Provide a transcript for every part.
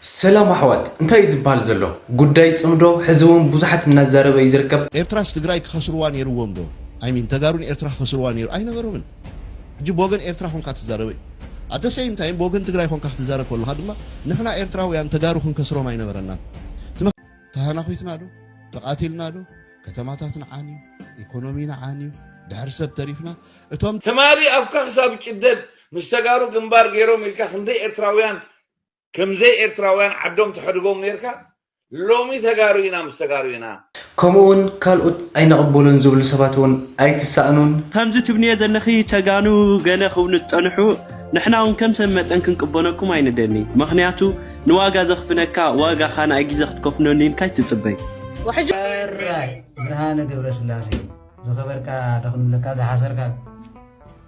ሰላም ኣሕዋት፣ እንታይ እዩ ዝበሃል ዘሎ? ጉዳይ ጽምዶ ሕዚ እውን ብዙሓት እናዛረበ እዩ ዝርከብ። ኤርትራስ ትግራይ ክኸስርዋ ነይርዎም ዶ? ኣይሚን ተጋሩን ኤርትራ ክኸስርዋ ነይሩ ኣይነበሮምን። ሕጂ ብወገን ኤርትራ ኮንካ ትዛረበ እዩ። ኣተ ሰይም ታይም ብወገን ትግራይ ኮንካ ክትዛረብ ከለኻ ድማ ንሕና ኤርትራውያን ተጋሩ ክንከስሮም ኣይነበረናን። ትመ- ተሃናኺትና ዶ? ተቓቲልና ዶ? ከተማታትና ዓንዩ፣ ኢኮኖሚና ዓንዩ፣ ድሕሪ ሰብ ተሪፍና። እቶም ትማሊ ኣፍካ ክሳብ ጭደድ ምስ ተጋሩ ግንባር ገይሮም ኢልካ ክንደይ ኤርትራውያን ከምዘይ ኤርትራውያን ዓዶም ተሐድጎም ኔርካ ሎሚ ተጋሩ ኢና ምስ ተጋሩ ኢና። ከምኡ እውን ካልኦት ኣይንቕበሎን ዝብሉ ሰባት እውን ኣይትሳእኑን። ከምዚ ትብልዮ ዘለኺ ተጋኑ ገለ ክብሉ ዝጸንሑ ንሕና እውን ከም ሰብ መጠን ክንቅበለኩም ኣይንደሊ። ምኽንያቱ ንዋጋ ዘኽፍለካ ዋጋኻ ንኣይ ግዜ ክትከፍለኒ ኢልካ ኣይትጽበይ። ሕራይ ብርሃነ ገብረስላሴ ዝኸበርካ ዶ ክንብለካ ዝሓሰርካ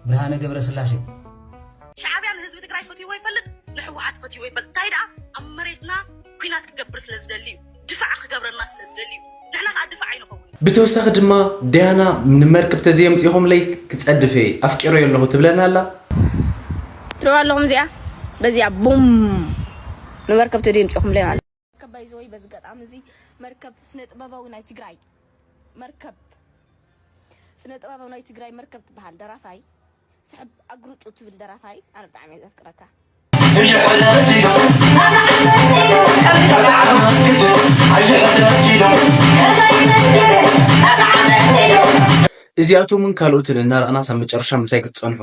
ብርሃነ ገብረስላሴ። ሻዕብያ ንህዝቢ ትግራይ ፈትይዎ ይፈልጥ፣ ንህወሓት ፈትይዎ ይፈልጥ። እንታይ ደኣ ኣብ መሬትና ኲናት ክገብር ስለ ዝደሊ እዩ፣ ድፋዕ ክገብረና ስለ ዝደሊ እዩ። ንሕና ከዓ ድፋዕ ኣይንኸውን። ብተወሳኺ ድማ ዲያና ንመርከብ ተዘየምፂኹምለይ ክፀድፍ እየ ኣፍቂረዮ ኣለኹ ትብለና ኣላ። ትሪእዋ ኣለኹም እዚኣ በዚኣ ቡም ንመርከብ ተዘየምፂኹምለይ ማለት መርከብ ባይዘወይ በዚ ገጣሚ እዚ መርከብ ስነ ጥበባዊ ናይ ትግራይ መርከብ ስነ ጥበባዊ ናይ ትግራይ መርከብ ትበሃል ደራፋይ ስሕብ ኣግሩጩ ትብል ደራፋይ ኣነ ብጣዕሚ እየ ዘፍቅረካ። እዚኣቶምን ካልኦትን እናረኣና ሳብ መጨረሻ ምሳይ ክትፀንሑ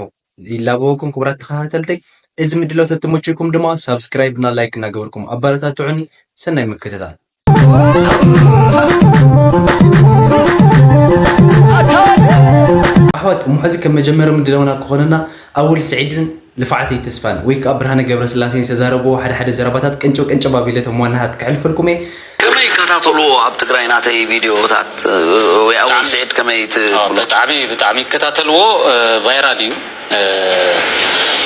ይላበወኩም ክቡራት ተኸታተልተይ። እዚ ምድላው ተተመችኩም ድማ ሳብስክራይብ እና ላይክ እናገበርኩም ኣበረታትዑኒ። ሰናይ ምክትታል። ኣሕዋት እሞ ሕዚ ከም መጀመሪ ምድላውና ክኾነና ኣወል ስዒድን ልፍዓተይ ተስፋን ወይ ከዓ ብርሃነ ገብረስላሴን ዝተዛረብዎ ሓደ ሓደ ዘረባታት ቅንጭብ ቅንጭብ ኣቢለ እቶም ዋናታት ከሕልፈልኩም እየ። ከመይ ይከታተልዎ ኣብ ትግራይ ናተይ ቪድዮታት ወይ ኣወል ስዒድ ከመይ ትብሎ? ብጣዕሚ ብጣዕሚ ይከታተልዎ ቫይራል እዩ።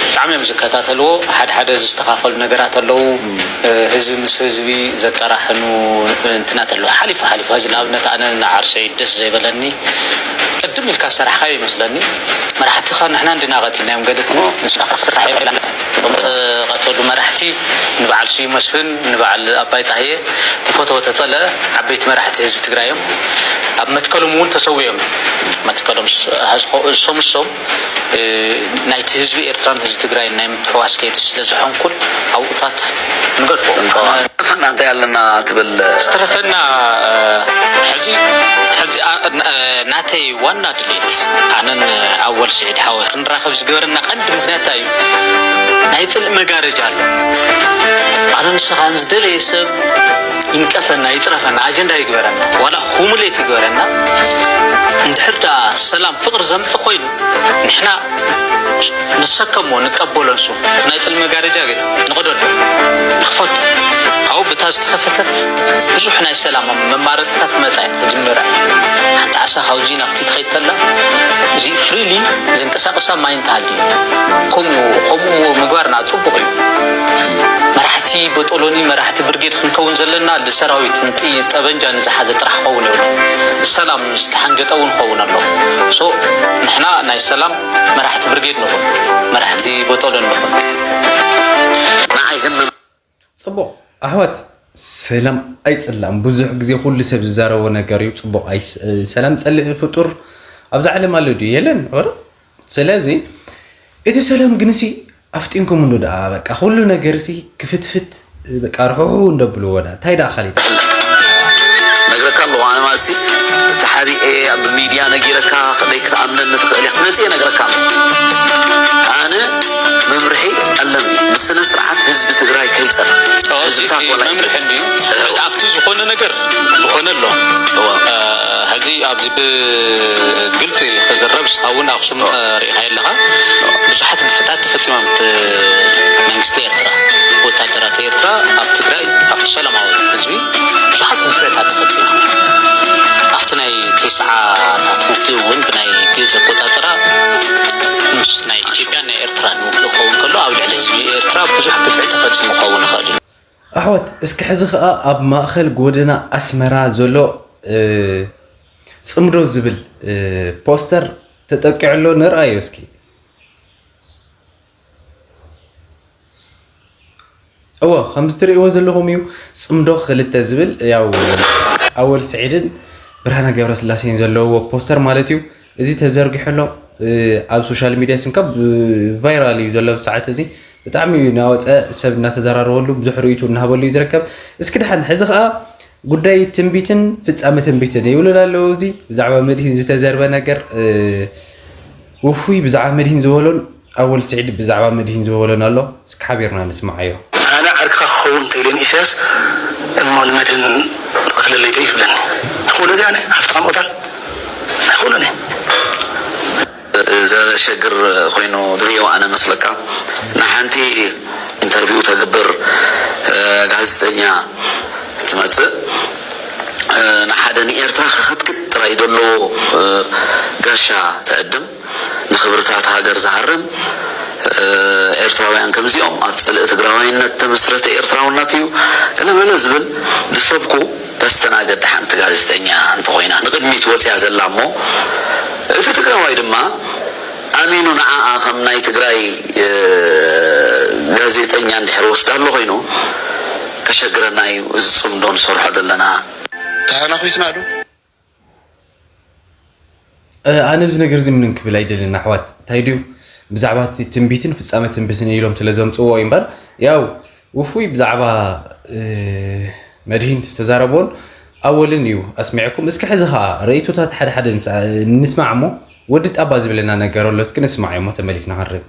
ብጣዕሚ እዮም ዝከታተልዎ። ሓደ ሓደ ዝስተኻኸሉ ነገራት ኣለዉ። ህዝቢ ምስ ህዝቢ ዘቀራሕኑ እንትናት ኣለዉ። ሓሊፉ ሓሊፉ ሕዚ ንኣብነት ኣነ ንዓርሰይ ደስ ዘይበለኒ ቅድም ኢልካ ዝሰራሕካዮ ይመስለኒ። መራሕትኻ ንሕና እንዲና ቀቲልናዮም ገለ ትብል ንስኻ ክትሰርሕ የብላን። እቶም ዝተቐተሉ መራሕቲ ንበዓል ስዩም መስፍን ንበዓል ኣባይ ፃህየ ተፈተወ ተፀለአ ዓበይቲ መራሕቲ ህዝቢ ትግራይ እዮም። ኣብ መትከሎም እውን ተሰዊኦም መትከሎም እሶም እሶም ናይቲ ህዝቢ ኤርትራን ህዝቢ ትግራይን ናይ ምትሕዋስ ከይዲ ስለ ዝሐንኩል ኣብኡታት ንገድፎ። ዝተረፈና እንታይ ኣለና ትብል? ዝተረፈና ሕዚ ሕዚ ናተይ ዋና ድሌት ኣነን ኣወል ስዒድ ሓወይ ክንራኸብ ዝገበረና ቀንዲ ምክንያት እንታይ እዩ? ናይ ፅልኢ መጋረጃ ኣሎ። ኣነ ንስኻ ንዝደለየ ሰብ ይንቀፈና ይፅረፈና ኣጀንዳ ይግበረና ዋላ ሁሙሌት ይግበረና እንድሕር ደኣ ሰላም ፍቕሪ ዘምፅእ ኮይኑ ንሕና ንሰከሞ ንቀበሎ ንሱ ናይ ፅልኢ መጋረጃ ግን ንቕደዶ ንኽፈቶ ካብኡ ብታ ዝተኸፈተት ብዙሕ ናይ ሰላም መማረፅታት ክመፃ እዩ ክጅምር እዩ ሓንቲ ዓሳ ካብዚ ናብቲ ትኸይድ ተላ እዚ ፍሪሊ ዘንቀሳቕሳ ማይ እንተሃልዩ ከምኡ ከምኡ ምግባርና ፅቡቕ እዩ መራሕቲ በጦሎኒ መራሕቲ ብርጌድ ክንከውን ዘለና ልሰራዊት ጠበንጃ ንዝሓዘ ጥራሕ ክኸውን የብሉ ሰላም ዝተሓንገጠ እውን ክኸውን ኣሎ ንሕና ናይ ሰላም መራሕቲ ብርጌድ ንኹን መራሕቲ በጦሎኒ ንኹን ንዓይ ህምም ፅቡቕ ኣሕዋት ሰላም ኣይፅላም ብዙሕ ግዜ ኩሉ ሰብ ዝዛረቦ ነገር እዩ ፅቡቕ ሰላም ፀልኢ ፍጡር ኣብዛ ዓለም ኣሎ ድዩ የለን ረ ስለዚ እቲ ሰላም ግንሲ ኣፍጢንኩምሉ ደኣ በቃ ኩሉ ነገር ሲ ክፍትፍት በቃ ርሕሑ እንደብልዎ ደኣ እንታይ ደኣ ካሊድ ነግረካ ኣለኹ ኣነ ማለት ሲ እቲ ሓቢኤ ኣብ ሚድያ ነጊረካ ከደይ ክትኣምነኒ ትኽእል ኢኻ መፅእ ነግረካ ኣለኹ ኣነ መምርሒ ኣለኒ ብስነ ስርዓት ህዝቢ ትግራይ ከይፀር ህዝብታት ወላ መምርሒ እንድዩ ኣብቲ ዝኾነ ነገር ዝኾነ ኣሎ ሕዚ ኣብዚ ብግልፂ ክዝረብ ስኻ እውን ኣክሱም ሪኢኻዮ ኣለኻ ብዙሓት ግፍታት ተፈፂሞም መንግስቲ ኤርትራ ወታደራት ኤርትራ ኣብ ትግራይ ኣብቲ ሰላማዊ ህዝቢ ብዙሓት ግፍዕታት ተፈፂሞም ኣብቲ ናይ ቴስዓታት ውግእ እውን ብናይ ግእዝ ኣቆፃፅራ ምስ ናይ ኢትዮጵያን ናይ ኤርትራን ውግእ ክኸውን ከሎ ኣብ ልዕሊ ህዝቢ ኤርትራ ብዙሕ ግፍዒ ተፈፂሙ ክኸውን ይኽእል እዩ ኣሕዋት እስኪ ሕዚ ኸኣ ኣብ ማእኸል ጎደና ኣስመራ ዘሎ ጽምዶ ዝብል ፖስተር ተጠቂዑ ኣሎ ንርኣዮ እስኪ። እወ፣ ከምዚ ትርእይዎ ዘለኹም እዩ። ጽምዶ ክልተ ዝብል፣ ያው ኣወል ስዒድን ብርሃነ ገብረስላሴን ዘለውዎ ፖስተር ማለት እዩ። እዚ ተዘርጊሑ ኣሎ፣ እ፣ ኣብ ሶሻል ሚድያ ስንካ ብ-፣ ቫይራል እዩ ዘሎ ብሰዓት እዚ። ብጣዕሚ እዩ ናወፀ፣ ሰብ እናተዘራረበሉ፣ ብዙሕ ርእይቱ እናሃበሉ እዩ ዝርከብ። እስኪ ደሓን፣ ሕዚ ኸዓ ጉዳይ ትንቢትን ፍጻመ ትንቢትን ይብሉን ኣለዉ። እዚ ብዛዕባ መድሂን ዝተዘርበ ነገር፣ እ፣ ውፉይ ብዛዕባ መድሂን ዝበሎን ኣወል ስዒድ ብዛዕባ መድሂን ዝበሎን ኣሎ። እስኪ ሓቢርና ንስማዓዮ። ኣነ ዓርክኻ ክኸውን እንተኢለን ኢሳያስ እሞ ንመድህን ትቐትለለይ ዶ ይብለኒ። ክውለድ ኣነ ሃፍትኻ ምቕታል ኣይኽእሎን እየ። ዘሸግር ኮይኑ ድርእዮ ኣነ መስለካ። ንሓንቲ ኢንተርቪው ተግብር፣ እ፣ ጋዜጠኛ ትመጽእ፣ እ፣ ንሓደ ንኤርትራ ክኽትክት ጥራይ ዘለዎ፣ እ፣ ጋሻ ትዕድም፣ ንኽብርታት ሃገር ዝሃርም፣ እ፣ ኤርትራውያን ከምዚኦም ኣብ ጽልኢ ትግራዋይነት ተመስረተ ኤርትራውነት እዩ፣ ገለመለ ዝብል ዝሰብኩ ተስተናገድ ሓንቲ ጋዜጠኛ እንተኾይና ንቕድሚት ወጽያ ዘላ እሞ፣ እቲ ትግራዋይ ድማ ኣሚኑ ንዓኣ ከም ናይ ትግራይ፣ እ፣ ጋዜጠኛ እንድሕር ወስዳሉ ኮይኑ ከሸግረና እዩ እዚ ጽምዶ ንሰርሖ ዘለና። ተሃናኺትና ዶ? እ፣ ኣነ ኣብዚ ነገር እዚ ምንም ክብል ኣይደልን ኣሕዋት። እንታይ ድዩ ብዛዕባ እቲ ትንቢትን ፍጻመ ትንቢትን ኢሎም ስለ ዘምጽዎ እዩ እምበር፣ ያው ውፉይ ብዛዕባ፣ እ፣ መድሂን ዝተዛረቦን ኣወልን እዩ ኣስሚዕኩም። እስኪ ሕዚ ኸዓ ርእይቶታት ሓደ ሓደ ንስ-፣ ንስማዕ እሞ፣ ወዲ ጣባ ዝብለና ነገር ኣሎ፣ እስኪ ንስማዕ እሞ ተመሊስና ክንርኢ።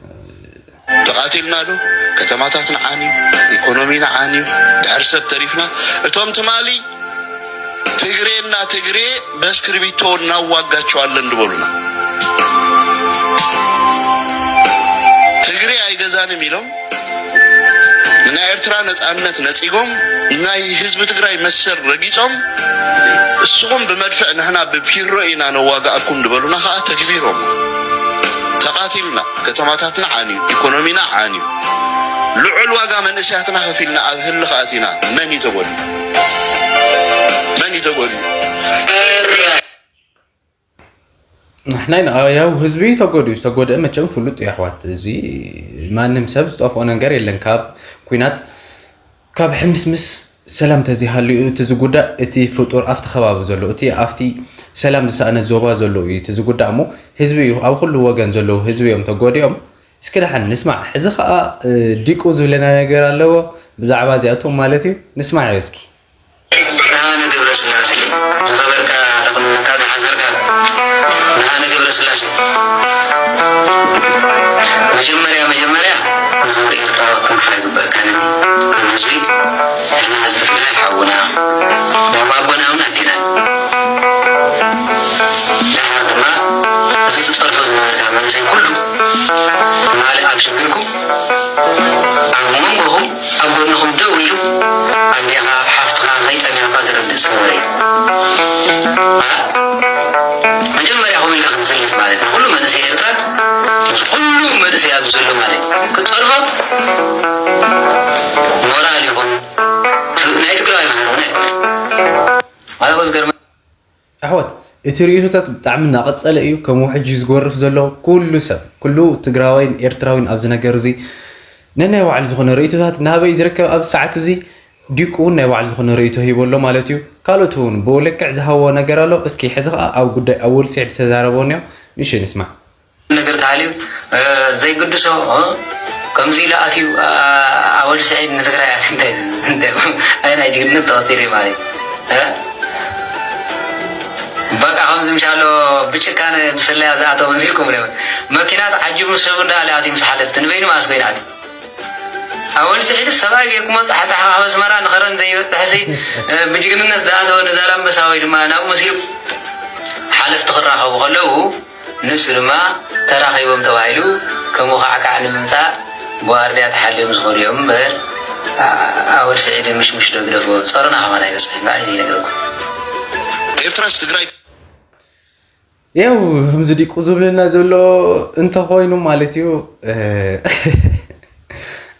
ተቓቲልና ዶ? ከተማታትና ዓንዩ፣ ኢኮኖሚና ዓንዩ፣ ድሕሪ ሰብ ተሪፍና። እቶም ትማሊ ትግሬና ትግሬ በእስክርቢቶ እናዋጋቸዋለን ዝበሉና፣ ትግሬ ኣይገዛንም ኢሎም ንናይ ኤርትራ ነጻነት ነጺጎም፣ ናይ ህዝቢ ትግራይ መሰል ረጊጾም፣ እስኹም ብመድፍዕ ንሕና ብፒሮ ኢና ነዋጋኣኩም ዝበሉና ኸኣ ተግቢሮም። ተቓቲልና፣ ከተማታትና ዓንዩ፣ ኢኮኖሚና ዓንዩ፣ ልዑል ዋጋ መንእሰያትና ከፊልና ኣብ ህልኽ ኣቲና። መን እዩ ተጎድዩ? መን እዩ ተጎድዩ? ንሕና ኢና፣ ያው ህዝቢ ተጎድዩ፣ ዝተጎድአ መቸም ፍሉጥ እዩ ኣሕዋት። እዚ ማንም ሰብ ዝጠፍኦ ነገር የለን። ካብ ኲናት፣ ካብ ሕምስምስ ሰላም ተዘይሃልዩ እቲ ዝጉዳእ እቲ ፍጡር ኣብቲ ከባቢ ዘሎ፣ እቲ ኣብቲ ሰላም ዝሰኣነ ዞባ ዘሎ እዩ እቲ ዝጉዳእ እሞ ህዝቢ እዩ፣ ኣብ ኩሉ ወገን ዘለዉ ህዝቢ እዮም ተጎዲኦም። እስኪ ደሓን ንስማዕ። ሕዚ ኸኣ፣ እ፣ ዲቁ ዝብለና ነገር ኣለዎ ብዛዕባ እዚኣቶም ማለት እዩ። ንስማዕ እስኪ። ብርሃነ ገብረስላሴ፣ ዝኸበርካ፣ ደቕንነካ ዝሓዘርካ ብርሃነ ገብረስላሴ፣ መጀመርያ፣ መጀመርያ ንኽብሪ ኤርትራ ክትንክፍ ኣይግበኣካን። ከም ህዝቢ፣ ንሕና ህዝቢ ትግራይ ሓውና፣ ናይ ኣቦና እውን ኣዴናን። ደሓር ድማ፣ እዚ ትጸርፎ ዝነበርካ መንእሰይ ኩሉ፣ ትማሊ ኣብ ሽግርኩም፣ ኣብ መንጎኹም ኣብ ጎንኹም ደው ኢሉ፣ ኣዴኻ፣ ሓፍትኻ ከይጠምያ እኳ ዝረድእ ዝነበረ እዩ። አ? መጀመርያ ከምኡ ኢልካ ክትዝልፍ ማለት እዩ። ኩሉ መንእሰይ ኤርትራ፣ ኩሉ መንእሰይ ኣብዚ ዘሎ ማለት እዩ። ክትጸርፎ ሞራል ይኹን፣ ት-፣ ናይ ትግራዋይ ባህሪ እውን ኣይኮነን። ማለት እኮ ዝገርመ- ኣሕዋት፣ እቲ ርእይቶታት ብጣዕሚ እናቐጸለ እዩ። ከምኡ ሕጂ ዝጎርፍ ዘሎ ኩሉ ሰብ፣ ኩሉ ትግራዋይን ኤርትራዊን ኣብዚ ነገር እዚ ነናይ ባዕሉ ዝኾነ ርእይቶታት እናሃበ እዩ ዝርከብ። ኣብዚ ሰዓት እዚ ዲቁ እውን ናይ ባዕሉ ዝኾነ ርእይቶ ሂቡ ኣሎ ማለት እዩ። ካልኦት እውን ብኡ ልክዕ ዝሃብዎ ነገር ኣሎ። እስኪ ሕዚ ኸዓ ኣብ ጉዳይ ኣወል ስዒድ ዝተዛረቦ እኒኦ ንእሽተይ ንስማዕ። ነገር ተሃልዩ፣ እ፣ ዘይግድሶ፣ እ፣ ከምዚ ኢሉ ኣትዩ፣ እ፣ ኣወል ስዒድ ንትግራይ ኣትዩ እንታይ፣ እንታይ፣ ኣይ ናይ ጅግንነት ተቐፂሩ እዩ ማለት እዩ። እ? በቃ ከምዚ ምሻሎ ብጭካነ ምስለያ ዝኣተው መሲልኩም ነበር። መኪና ተዓጂቡ ሰቡ እንዳለ ኣትዩ ምስ ሓለፍቲ ንበይኑ መኣስ ኮይኑ ኣትዩ። ኣወል ስዒድ ሰብኣይ ጌርኩሞ ጻሕጻሕ ካብ ኣስመራ ንኸረን ዘይበጽሕሲ፣ እ፣ ብጅግንነት ዝኣተወ ንዛላምበሳ ወይ ድማ ናብኡ መሲሉ ሓለፍቲ ክራኸቡ ከለዉ ንሱ ድማ ተራኺቦም ተባሂሉ ከም ወኻዕካዕ ንምምጻእ ብዋርድያ ተሓልዮም ዝኸዱ እዮም እምበር፣ ኣ-፣ ኣወል ስዒድ ምሽምሽ ዶ ግደፎ፣ ጸሮና ከማን ኣይበጽሕን። ባዕሉ እዩ ዝነግረኩም። ኤርትራስ ትግራይ ያው ከምዚ ዲቁ ዝብለና ዘሎ እንተኾይኑ ማለት እዩ። እ፣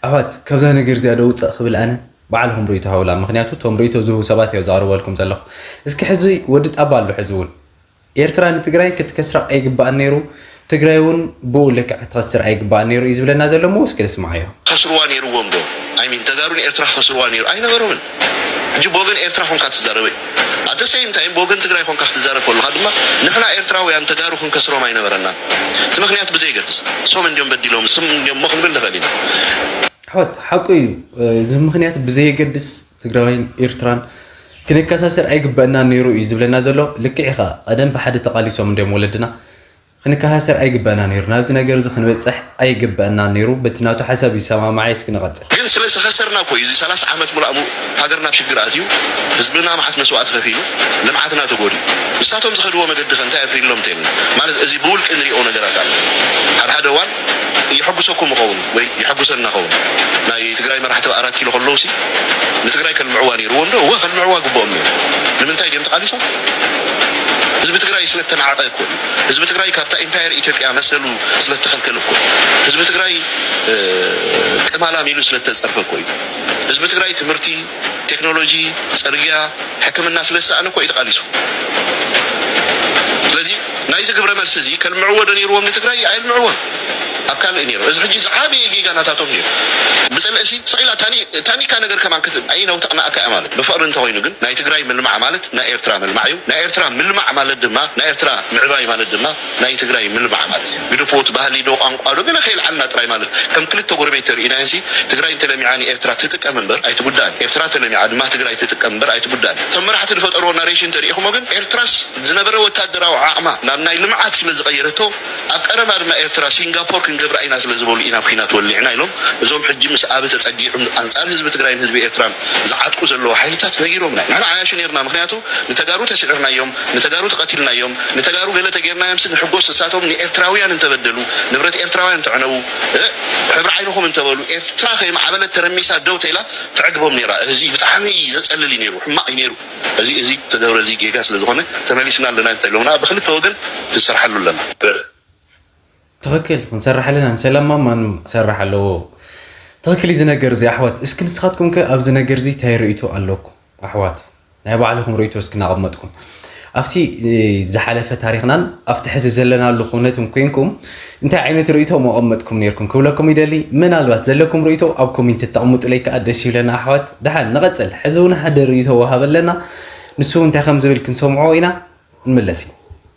ኣሕዋት፣ ካብዛ ነገር እዚኣ ዶ ውጻእ ክብል ኣነ ባዕልኹም ርእይቶ ሃቡላ። ምኽንያቱ እቶም ርእይቶ ዝህቡ ሰባት እዮም ዘቕርበልኩም ዘለኹ። እስኪ ሕዚ ወዲ ጣባ ኣሎ፣ ሕዚ እውን ኤርትራ ንትግራይ ክትከስራ ኣይግባእን ነይሩ፣ ትግራይ እውን ብኡ ልክዕ ክትኸስር ኣይግባእን ነይሩ እዩ ዝብለና ዘሎ እሞ እስኪ ንስምዓዮ። ከስርዋ ነይርዎም ዶ? I mean ተጋሩ ንኤርትራ ክኸስርዋ ነይሩ ኣይነበሮምን። ሕጂ ብወገን ኤርትራ ኮንካ ትዛረበ እዩ። At the same time ብወገን ትግራይ ኮንካ ክትዛረብ ከለኻ ድማ ንሕና ኤርትራውያን ተጋሩ ክንከስሮም ኣይነበረናን። እቲ ምኽንያት ብዘየገድስ እሶም እንዲዮም በዲሎም እሶም እንዲዮም እሞ ክንብል ንኽእል ኢና። ኣሕዋት ሓቁ እዩ። እዚ ምኽንያት ብዘየገድስ ትግራይን ኤርትራን ክንከሳሰር ኣይግበአናን ነይሩ እዩ ዝብለና ዘሎ። ልክዕ ኢኻ። ቀደም ብሓደ ተቓሊሶም እንዲዮም ወለድና። ክንከሳሰር ኣይግበአና ነይሩ። ናብዚ ነገር እዚ ክንበፅሕ ኣይግበአና ነይሩ። በቲ ናቱ ሓሳብ ይሰማማዐ። እስኪ ንቐፅል። ግን ስለ ዝኸሰርና እኮ እዩ እዚ ሰላሳ ዓመት ሙሉእ ሙሉእ ሃገርና ኣብ ሽግር ኣትዩ፣ ህዝብና መዓት መስዋእቲ ከፊሉ፣ ልምዓትና ተጎድኡ። ንሳቶም ዝኸድዎ መገዲ ከ እንታይ ኣፍሪሎም ተይልና? ማለት እዚ ብውልቂ ንሪኦ ነገራት ኣሎ። ሓደ ሓደ እዋን የሐጉሰኩም ይኸውን ወይ የሐጉሰና ይኸውን። ናይ ትግራይ መራሕቲ ኣብ ኣራት ኪሎ ከለውሲ ንትግራይ ከልምዕዋ ነይርዎም ዶ? እወ፣ ከልምዕዋ ግብኦም ነይሩ። ንምንታይ ድዮም ተቓሊሶም? ህዝቢ ትግራይ ስለተናዓቐ እኮ እዩ። ህዝቢ ትግራይ ካብታ ኢምፓየር ኢትዮጵያ መሰሉ ስለተኸልከለ እኮ እዩ። ህዝቢ ትግራይ፣ እ፣ ቅማላም ኢሉ ስለተፀርፈ እኮ እዩ። ህዝቢ ትግራይ ትምህርቲ፣ ቴክኖሎጂ፣ ፅርግያ፣ ሕክምና ስለዝሰኣነ እኮ እዩ ተቓሊሱ። ስለዚ ናይዚ ግብረ መልሲ እዚ ከልምዕዎ ዶ ነይርዎም ንትግራይ? ኣየልምዕዎን። ኣብ ካልእ ነይሩ። እዚ ሕጂ ዝዓበየ ጌጋ ናታቶም ነይሩ። ብፅልእሲ ስቕ ኢላ ታኒ-፣ ታኒካ ነገር ከማን ክት-፣ ኣይነውተቕናእካ እያ ማለት። ብፍቕሪ እንተኾይኑ ግን ናይ ትግራይ ምልማዕ ማለት ናይ ኤርትራ ምልማዕ እዩ። ናይ ኤርትራ ምልማዕ ማለት ድማ፣ ናይ ኤርትራ ምዕባይ ማለት ድማ ናይ ትግራይ ምልማዕ ማለት እዩ። ግድፎት ባህሊ ዶ ቋንቋ ዶ ገለ ከይልዓልና ጥራይ ማለት። ከም ክልተ ጎረቤት ተርእይናዮሲ ትግራይ እንተለሚዓ ንኤርትራ ትጥቀም እምበር ኣይትጉዳእን። ኤርትራ ተለሚዓ ድማ ትግራይ ትጥቀም እምበር ኣይትጉዳእን። እቶም መራሕቲ ዝፈጠርዎ ናሬሽን ተሪኢኹሞ ግን ኤርትራስ ዝነበረ ወታደራዊ ዓቕማ ናብ ናይ ልምዓት ስለ ዝቐየረቶ ኣብ ቀረባ ድማ ኤርትራ ሲንጋፖር ክንገብራ ኢና ስለ ዝበሉ ኢና ኣብ ኲናት ወሊዕና ኢሎም እዞም ሕጂ ምስ ኣብ ተጸጊዑም ኣንጻር ህዝቢ ትግራይን ህዝቢ ኤርትራን ዝዓጥቁ ዘለዉ ሓይልታት ነጊሮምና። ንሕና ዓያሹ ነይርና። ምኽንያቱ ንተጋሩ ተስዒርናዮም፣ ንተጋሩ ተቐቲልናዮም፣ ንተጋሩ ገለ ተጌርናዮምሲ ንሕጎስ። ንሳቶም ንኤርትራውያን እንተበደሉ፣ ንብረት ኤርትራውያን እንተዕነዉ፣ እ፣ ሕብሪ ዓይንኹም እንተበሉ፣ ኤርትራ ከይማዕበለት ተረሚሳ ደው ተይላ ተዕግቦም ነይራ። እዚ ብጣዕሚ ዘጸልል እዩ ነይሩ፣ ሕማቕ እዩ ነይሩ። እዚ፣ እዚ ተገብረ እዚ ጌጋ ስለ ዝኾነ ተመሊስና ኣለና እንተ ኢሎምና ብክልተ ወገን ክንሰርሓሉ ኣለና። ትኽክል፣ ክንሰርሕ ኣለና። ንሰላም ማማ ክሰርሕ ኣለዎ። ትኽክል እዩ እዚ ነገር እዚ ኣሕዋት። እስኪ ንስኻትኩም ከ ኣብዚ ነገር እዚ እንታይ ርእይቶ ኣለኩም ኣሕዋት? ናይ ባዕልኹም ርእይቶ እስኪ እናቐመጥኩም ኣብቲ፣ እ፣ ዝሓለፈ ታሪኽናን ኣብቲ ሕዚ ዘለናሉ ኩነትን ኮይንኩም እንታይ ዓይነት ርእይቶ መቐመጥኩም ነይርኩም ክብለኩም ይደሊ። ምናልባት ዘለኩም ርእይቶ ኣብ ኮሜንት ተቐምጡለይ ከዓ ደስ ይብለና ኣሕዋት። ደሓን ንቐጽል። ሕዚ እውን ሓደ ርእይቶ ወሃብ ኣለና። ንሱ እውን እንታይ ከም ዝብል ክንሰምዖ ኢና። ንመለስ እዩ።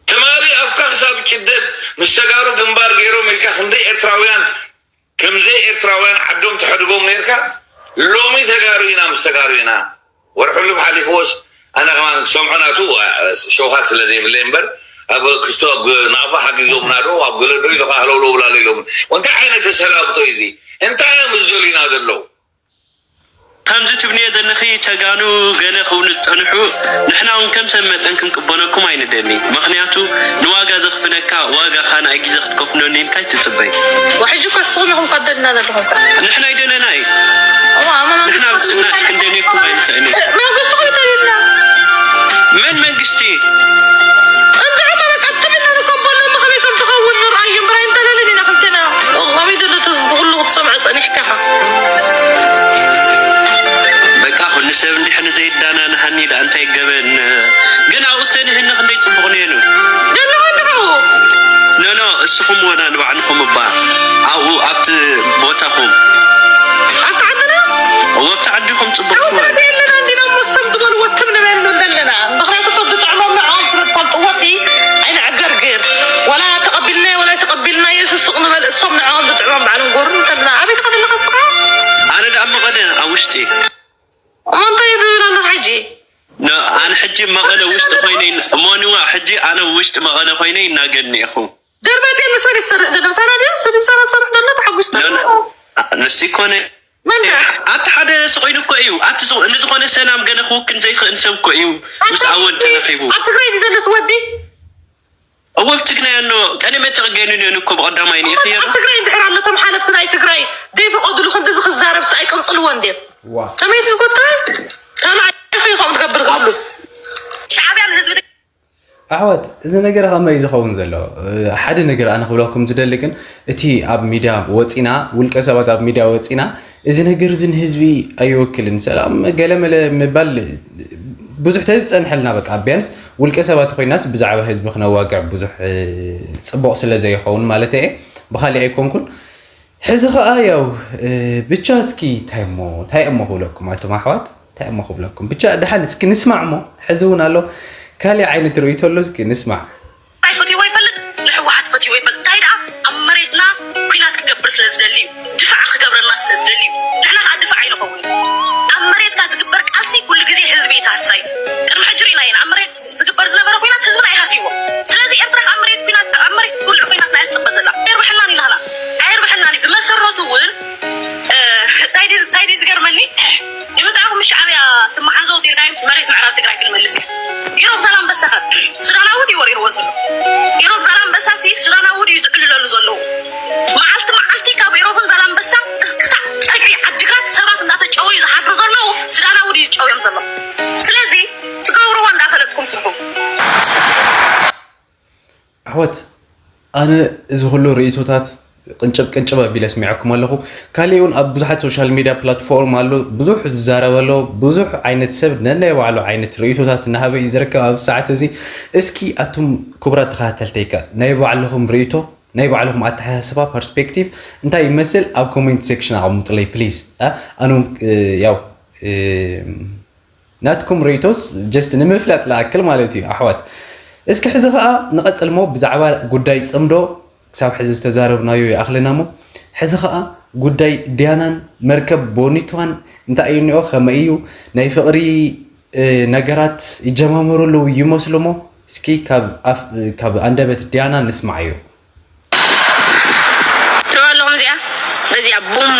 ትማሊ ኣፍካ ክሳብ ጭደድ ምስ ተጋሩ ግንባር ገይሮም ኢልካ ክንደይ ኤርትራውያን ከም ዘይ ኤርትራውያን ዓዶም ተሐድጎም ነይርካ። ሎሚ ተጋሩ ኢና ምስ ተጋሩ ኢና። ወር ሕሉፍ ሓሊፍዎስ ኣነ ከማን ክሰምዖ ናቱ ሸውሃት ስለ ዘይብለይ እምበር ኣብ ክስቶ ኣብ ናቕፋ ሓጊዞምና ዶ ኣብ ገለ ዶ ኢሉ ከዓ ህለውለው ብላለ ኢሎም። እንታይ ዓይነት ተሰላብጦ እዩ እዚ? እንታይ እዮም ዝደልዩና ዘለዉ? ከምዚ ትብልዮ ዘለኺ ተጋኑ ገለ ክብሉ ዝጸንሑ ንሕና እውን ከም ሰብ መጠን ክንቅበለኩም ኣይንደሊ። ምኽንያቱ ንዋጋ ዘኽፍለካ ዋጋኻ ንኣይ ግዜ ክትከፍለሉ ኢልካ ኣይትጽበይ። ወሕጂ እኮ ንስኹም ኢኹም ቀደልና ዘለኹም እኮ። ንሕና ኣይደለና እዩ። እዋ፣ ኣማ ንሕና መንግስቲ ብጽናሽ ክንደልየኩም ኣይንስእን እዩ። መንግስቲ እኮ ይደልየና። መን መንግስቲ? እንተ ዕማ በቃ ትብልና ንከበሎ እሞ ከመይ ከም ትኸውን ንርኣዮ እምበር ኣይንደለልን ኢና ክልተና። ከመይ ዘሎ ተዝቢ ኩሉ ክትሰምዖ ጸኒሕካ ኢኻ። በቃ ኩሉ ሰብ እንዲሕ ንዘይዳናንሃኒ ደኣ እንታይ ገበን? ግን ኣብኡ ተንህኒ ክንደይ ጽቡቕ ነይሩ። ደለኹ ኣለኹ። ኖ፣ ኖ፣ እስኹም ወላ ንባዕልኹም እባ ኣብኡ ኣብቲ ቦታኹም። ኣብቲ ዓድና? እዎ፣ ኣብቲ ዓዲኹም ጽቡቕ ኣብኡ እኮ። ቦታ የለና እንዲና እሞ እሶም ዝበልዎ ትም ንበሉ ዘለና። ምኽንያቱ እቶ ዝጥዕሞም ንዕኦም ስለ ዝፈልጥዎ ሲ ኣይንዕገርግር። ወላ ተቐቢልናዮ ወላ ኣይተቐቢልናዮ ስስቕ ንበል፣ እሶም ንዕኦም ዝጥዕሞም ባዕሎም ጎርም እንተልና። ኣበይ ኢኻ ዘለኻ ንስኻ? ኣነ ደኣ መቐለ ኣብ ውሽጢ። እሞ እንታይ እዩ ዝብል ኣሎ ሕጂ? ኖ፣ ኣነ ሕጂ መቐለ ውሽጢ ኮይነ ይን-፣ እሞ ንዋ ሕጂ ኣነ ውሽጢ መቐለ ኮይነ ይናገር እኒኤኹ። ደርባጽዮን ምስ መን ይሰርሕ ዘሎ? ምሳና ድዩ? እሱ ድዩ ምሳና ዝሰርሕ ዘሎ? ተሓጒስና ኖ፣ ኖ፣ ኣለና። ንሱ ይኮነ። መን ድኣ? ኣቲ ሓደ ስቕ ኢሉ እኮ እዩ። ኣቲ ዝ-፣ ንዝኾነ ሰላም ገለ ክውክል ዘይኽእል ሰብ እኮ እዩ። ኣታ ምስ ኣወን ሕጂ ተረኺቡ። ኣብ ትግራይ ድዩ ዘሎ እቲ ወዲ? እወ፣ ኣብ ትግራይ ኣሎ። ቀደም ተጸገኑ ነን እኮ ብቐዳማይ እሞ ንእኽቲ ኣብ ትግራይ እንድሕር ኣሎ፣ እቶም ሓለፍቲ ናይ ትግራይ ዘይፈቐዱሉ ክንድዚ ክዛረብ ሰ ኣይቅንጽልዎን ድዮም? ዋ። ከመይ ትዝጎታ? ካልኣይ ኢኹም ትገብር ዝብሉ። ሻዕብያ ንህዝቢ ኣሕዋት፣ እዚ ነገር ከመይ ዝኸውን ዘሎ? ሓደ ነገር ኣነ ክብለኩም ዝደሊ ግን፣ እቲ ኣብ ሚድያ ወፂና፣ ውልቀ ሰባት ኣብ ሚድያ ወፂና፣ እዚ ነገር እዚ ንህዝቢ ኣይወክልን፣ ሰላም ገለመለ ምባል ብዙሕ ተዝፀንሐልና፣ በቃ ቢያንስ ውልቀ ሰባት ኮይናስ ብዛዕባ ህዝቢ ክነዋግዕ ብዙሕ፣ እ፣ ፅቡቕ ስለ ዘይኸውን ማለት እየ፣ ብኻሊእ ኣይኮንኩን። ሕዚ ኸዓ ያው ብቻ እስኪ እንታይ እሞ እንታይ እሞ ክብለኩም ኣቶም ኣሕዋት እንታይ እሞ ክብለኩም ብቻ ደሓን እስኪ ንስማዕ እሞ ሕዚ እውን ኣሎ ካሊእ ዓይነት ርእይቶ ኣሎ እስኪ ንስማዕ። እንታይ ፈትይዎ ይፈልጥ ንሕወሓት ፈትይዎ ይፈልጥ እንታይ ደኣ ኣብ መሬትና ኩናት ክገብር ስለ ዝደሊ እዩ ድፋዕ ክገብረልና ስለ ዝደሊ እዩ ንሕና ከዓ ድፋዕ ኣይንኸውን ኣብ መሬትካ ዝግበር ቃልሲ ኩሉ ግዜ ህዝቢ ይትሃስሳ እዩ ቅድሚ ሕጂ ርኢናዮ ኢና ኣብ መሬት ዝግበር ዝነበረ ኩናት ህዝብና ይሃስይዎ ስለዚ ኤርትራ ከዓ መሬት ኩናት ኣብ መሬት ዝውልዕ ኩናት ናይ ትፅበ ዘላ ኣይርብሐናን እዩ ናህና ኣይርብሐናን እዩ ብመሰረቱ እውን እንታይ ድዩ እንታይ ድዩ ዝገርመኒ ንምንታይ ኢኹም ምስ ሻዕብያ ትመሓዘው ኢልካዮም መሬት ምዕራብ ትግራይ ክንመልስ እያ ኢሮብ ዛላምበሳ ከ ሱዳናዊ ድዩ ወሪርዎ ዘሎ ኢሮብ ዛላምበሳ ሲ ሱዳናዊ ድዩ ዝዕልለሉ ዘለዉ መዓልቲ መዓልቲ ካብ ኢሮብን ዛላምበሳ ክሳዕ ፀግዒ ዓዲግራት ሰባት እንዳተጨወዩ ዝሓድሩ ዘለዉ ሱዳናዊ ድዩ ዝጨውዮም ዘሎ ስለዚ ትገብርዎ እንዳፈለጥኩም ስርሑ ኣሕዋት ኣነ እዚ ኩሉ ርእይቶታት ቅንጭብ ቅንጭብ ኣቢለ ኣስሚዐኩም ኣለኹ። ካሊእ እውን ኣብ ብዙሓት ሶሻል ሚድያ ፕላትፎርም ኣሎ ብዙሕ ዝዛረብ ኣሎ ብዙሕ ዓይነት ሰብ ነናይ ባዕሉ ዓይነት ርእይቶታት እናሃበ እዩ ዝርከብ ኣብ ሰዓት እዚ። እስኪ ኣቱም ክቡራት ተኸታተልተይ ከ ናይ ባዕልኹም ርእይቶ ናይ ባዕልኹም ኣተሓሳስባ ፐርስፔክቲቭ እንታይ ይመስል ኣብ ኮሜንት ሴክሽን ኣቐምጡለይ ፕሊዝ። ኣነ እውን ያው ናትኩም ርእይቶስ just ንምፍላጥ ዝኣክል ማለት እዩ ኣሕዋት። እስኪ ሕዚ ኸዓ ንቐጽል እሞ ብዛዕባ ጉዳይ ጽምዶ ክሳብ ሕዚ ዝተዛረብናዮ ይኣኽለና እሞ ሕዚ ኸዓ ጉዳይ ዲያናን መርከብ ቦኒቷን እንታይ እዩ እኒኦ ከመይ እዩ ናይ ፍቕሪ ነገራት ይጀማመሩ ኣለዉ ይመስሉ እሞ እስኪ ካብ ኣንደበት ዲያና ንስማዓዮ። ትሪኦ ኣለኹም እዚኣ በዚኣ ቡም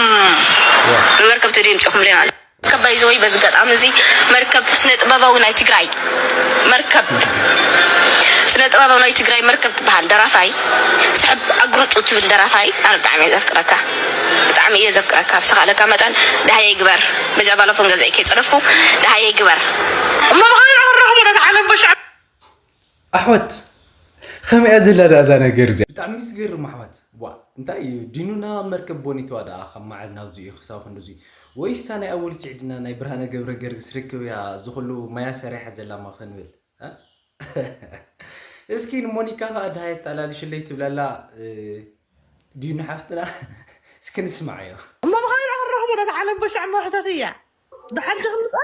ብመርከብ ተደምፂኹም ለ ማለት መርከብ ባይዘወይ በዚ ገጣሚ እዚ መርከብ ስነ ጥበባዊ ናይ ትግራይ መርከብ ስነ ጥበባዊ ናይ ትግራይ መርከብ ትበሃል ደራፋይ ስሕብ ኣግርጡ ትብል ደራፋይ ኣነ ብጣዕሚ እየ ዘፍቅረካ ብጣዕሚ እየ ዘፍቅረካ ብስኻለካ መጠን ደሃየ ይግበር በዚኣ ባለፎን ገዛኢ ከይፀረፍኩ ደሃየ ይግበር እሞ ብኸመይ ኣወራኹም ነቲ ዓለም በሻዕ ኣሕዋት ከመይ እያ ዘላ ደኣ እዛ ነገር እዚኣ ብጣዕሚ ዝገርም ኣሕዋት ዋ እንታይ እዩ ዲኑና መርከብ ቦኒትዋ ደኣ ካብ መዓዝ ናብዚ እዩ ክሳብ ክንድዚ እዩ ወይስ እታ ናይ ኣወል ስዒድና ናይ ብርሃነ ገብረ ገርግስ ርክብ እያ እዚ ኩሉ ማያ ሰሪሓ ዘላማ ክንብል እስኪ ንሞኒካ ከዓ ደሃይ ኣተኣላልሽለይ ትብላላ ዲኑ ሓፍትና እስኪ ንስማዓዮ እሞ ብኸመይ ኣረኽቦ ነቲ ዓለም በሻዕ መሕተት እያ ብሓንቲ ክምፃ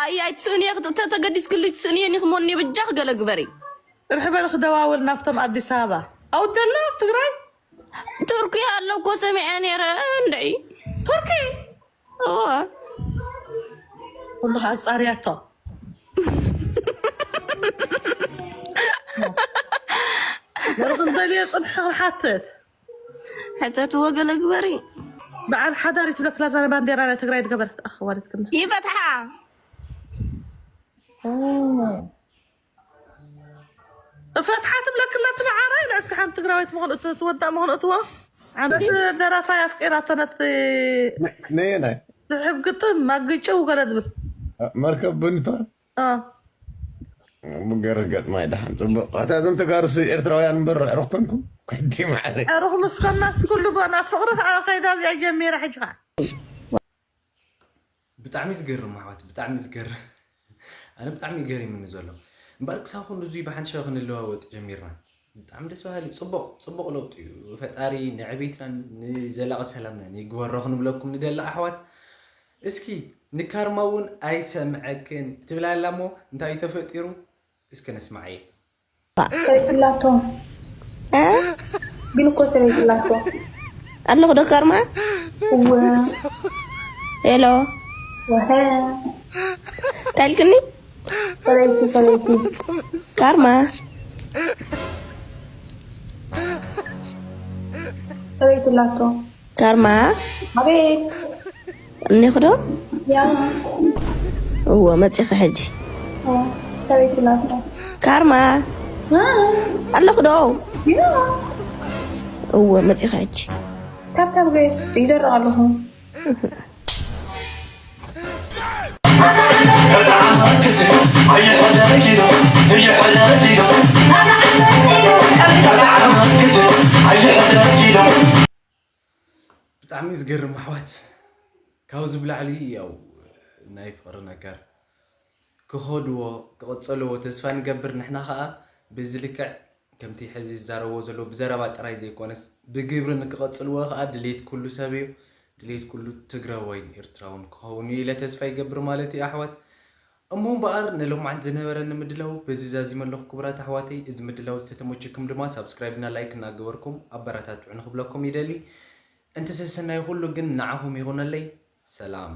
ኣይ ኣይትስእንየ ክትእተ ተገዲስክሉ ይትስእንየ ኒኽሞኒ ብጃ ክገለ ግበሪ ርሕ በል ክደዋውል ናብቶም ኣዲስ ኣበባ ኣውደሎ ኣብ ትግራይ ቱርኪ ኣሎ እኮ ሰሚዐ ነይረ እንድዒ ቱርኪ እወ ኩሉ ኣፃርያቶ ርኽን ደልየ ፅንሐ ክሓትት ሕተትዎ ገለ ግበሪ በዓል ሓዳር ይትብለክላ ዛለ ባንዴራ ናይ ትግራይ ዝገበረት ኣኸዋሪትክና ይፈትሓ እፈትሓ ትብለክላ ትመዓራይ ንዕስኪ ሓንቲ ትግራወይት ምኾን ትወዳእ ምኾን እትዎ ዓመት ደራፋይ ኣፍቂራቶ ነቲ ነየናይ ዝሕብ ግጥም ማግጭው ገለ ዝብል መርከብ ብንቶ ገርህ ገጥማይ ደሓን ፅቡቅ እታ እዞም ተጋሩስ ኤርትራውያን እምበር ኣዕሩኽ ኮንኩም ክሕዲ ማዕረ ኣዕሩኽ ምስኮናስ ኩሉ ቦና ፍቕሪ ከዓ ከይዳ እዚኣ ጀሚራ ሕጂ ከዓ ብጣዕሚ ዝገርም ኣሕዋት ብጣዕሚ ዝገርም ኣነ ብጣዕሚ ገሪሙኒ ዘሎ እምበኣር ክሳብ ክንድዙይ ብሓንሻ ክንለዋወጥ ጀሚርና ብጣዕሚ ደስ በሃሊ ፅቡቕ ፅቡቕ ለውጢ እዩ ፈጣሪ ንዕቤትናን ንዘላቒ ሰላምናን ይግበሮ ክንብለኩም ንደሊ ኣሕዋት እስኪ ንካርማ እውን ኣይሰምዐክን ትብላላ እሞ እንታይ እዩ ተፈጢሩ እስኪ ነስማዓየ ሰበይትላቶ ግልኮስ ሰበይትላቶ ኣለኹ ዶ ካርማ እወ ሄሎ ወሀ ታልክኒ ሰበይቲ ሰበይቲ ካርማ ሰበይትላቶ ካርማ ኣቤት እኒኹ ዶ ያ እወ መፂኺ ሕጂ ሰበይቲ ናታ ካርማ ኣለኹ ዶ ያ እወ መፂኺ ሕጂ ካብታብ ገይስ ይደርቕ ኣለኹ ብጣዕሚ ዝገርም ኣሕዋት ካብዚ ብላዕሊ ያው ናይ ፍቕሪ ነገር ክኸድዎ ክቕፀልዎ ተስፋ ንገብር ንሕና ከዓ በዚ ልክዕ ከምቲ ሕዚ ዝዛረብዎ ዘለዉ ብዘረባ ጥራይ ዘይኮነስ ብግብሪ ንክቐጽልዎ ከኣ ድሌት ኩሉ ሰብ እዩ። ድሌት ኩሉ ትግራዋይን ኤርትራውን ክኸውን እዩ ኢለ ተስፋ ይገብር ማለት እዩ ኣሕዋት። እሞ እምበኣር ንሎማዓንቲ ዝነበረኒ ምድላው በዚ ዛዚመ ኣለኹ ክቡራት ኣሕዋተይ። እዚ ምድላው ዝተተመቸኩም ድማ ሳብስክራይብ እና ላይክ እናገበርኩም ኣበረታትዑ ንክብለኩም ይደሊ። እንተ ሰሰናዩ ኩሉ ግን ንዓኹም ይኹነለይ። ሰላም።